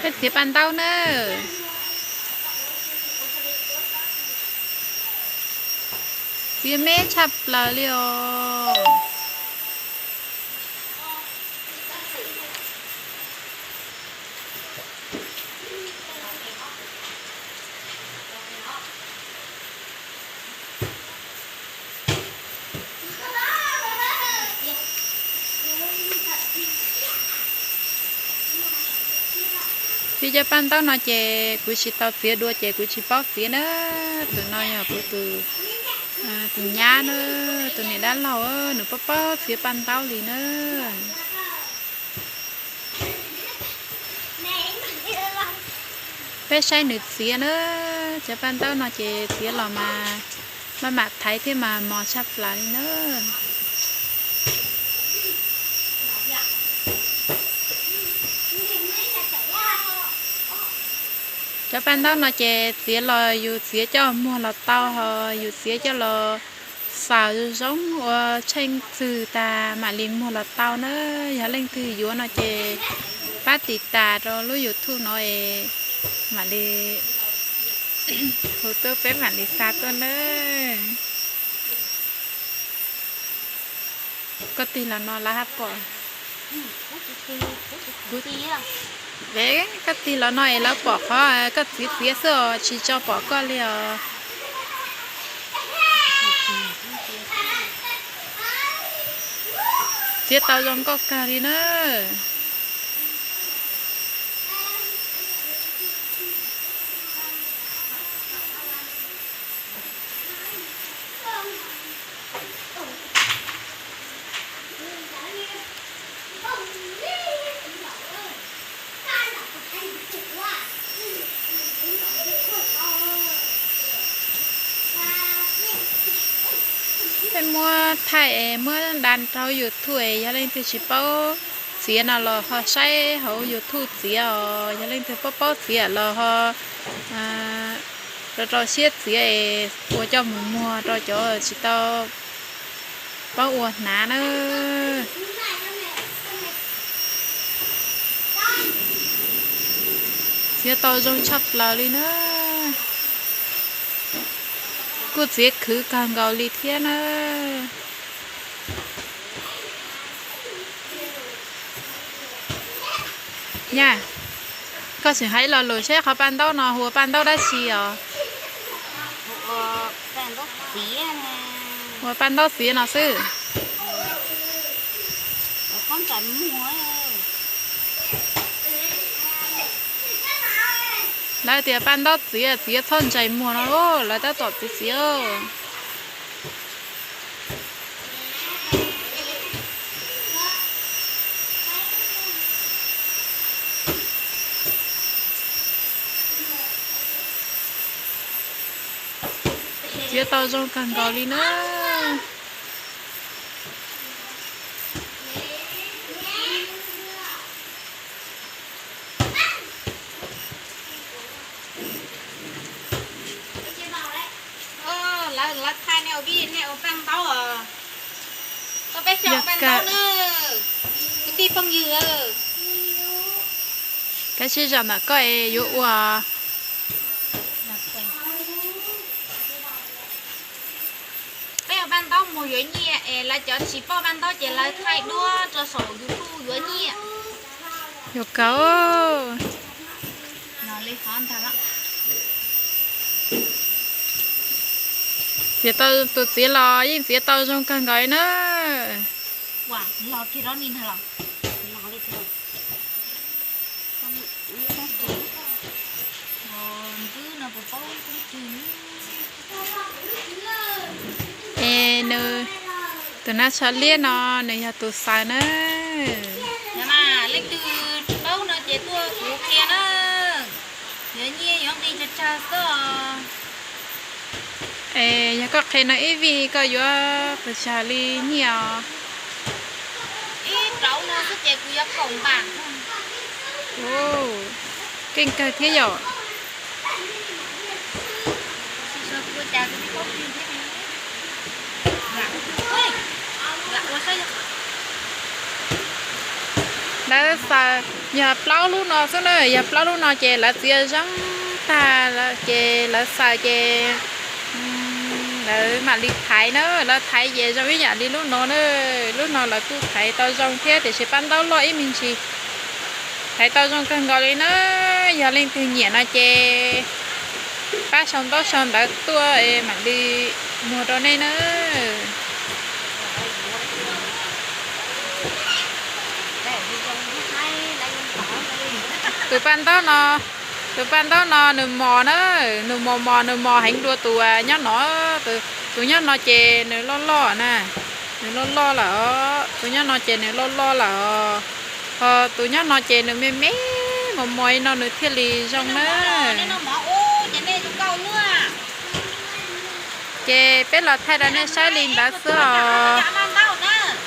Peb txiav paj ntaub na. Txiav me tshaj plaws li os. Txiav cov paj ntaub no ces kuv tsis tau txiav dua ces kuv tsis paub txiav na. Tus no yog kuv tus, tus nyab na, tus niam dab laug, nws paub paub txiav paj ntaub li na. Peb saib nws txiav na, cov paj ntaub no ces txiav los mas maj mam thaiv thiab mas mos tshaj plaws li na. Cov paj ntaub no ces txiav los yus txiav coj muag los tau, ho yus txiav coj los xaws zoo ua tsheej txwg tas mam li muag los tau na. Yog leej twg yuav no ces pab tiv tas rau lub YouTube no es mam li hu tuaj peb mam li xa tuaj na. Koj tig los no lawv haj pom. Koj tig los no es lawv pom qhov koj txiav txiav xwb os, tsis tso pom koj li os. Txiav tau zoo nkauj kawg li na. Peb muab thaij es muab da rau YouTube es yog leej twg tsis paub txiav no los ho saib hauv YouTube txiav os, yog leej twg paub paub txiav los ho rau rau siab txiav es ua coj mus muag rau cov tsis tau paub ua hnav na. Txiav tau zoo tshaj plaws li na. Kuj txiav khwv kawg nkaus li thiab na. Nyab, koj sim hais lo lus seb qhov paj ntaub no hu ua paj ntaub dab tsi os? Hu ua paj ntaub txiav no xwb. Lawv tias paj ntaub txiav, txiav txhob ntsais muag no, lawv tab tom txiav txiav. Txiav tau zoo kawg nkaus li na. Lawv thaij nej ua vij, nej ua paj ntaub os. Koj peb xyaum paj ntaub na, kwv tij phooj ywg. Kav tsij zaum ntawm koj es yuav ua. Peb ua paj ntaub mus yuav nyiaj es lawv cov tsis paub paj ntaub ces lawv thaij duab rau saum YouTube yuav nyiaj. Yuav kawg. Txiav tau, tus txiav los yeej txiav tau zoo kawg nkaus li na. Es nws, tus nab tsho liab no nws yog tus xaws na. Leej twg tsis paub no ces tuaj kuv qhia na. Yuav nyiaj yuav nqi tsawg tsawg xwb os. Es yog koj qhia no ib vij koj yuav pes tsawg li nyiaj os? Ib rau no xwb ces kuv yuav kaum npam. Keej kawg thiab yom. Lawv xaws yog plaub lub no xwb na, yog plaub lub no ces lawv txiav zoo tag ces lawv xaws ces lawv mam li thaiv na, lawv thaiv ces zoo ib yam li lub no na. Lub no lawv kuj thaiv tau zoo thiab tiam sis paj ntaub loj ib me ntsis. Thaiv tau zoo kawg nkaus li na. Yog leej twg nyiam no ces pab sau ntaub sau ntawv tuaj mam li muag rau nej na. Tus paj ntaub no, tus paj ntaub no nws mos na, nws mos mos nws mos heev dua tus nyob no. Tus nyob no ces nws loj loj na, nws loj loj lawm os. Tus nyob no ces nws loj loj lawm os. Ho tus nyob no ces nws me me mos mos li no nws thiaj li zoo na. Ces peb los thaij rau nej saib li ntawd xwb os.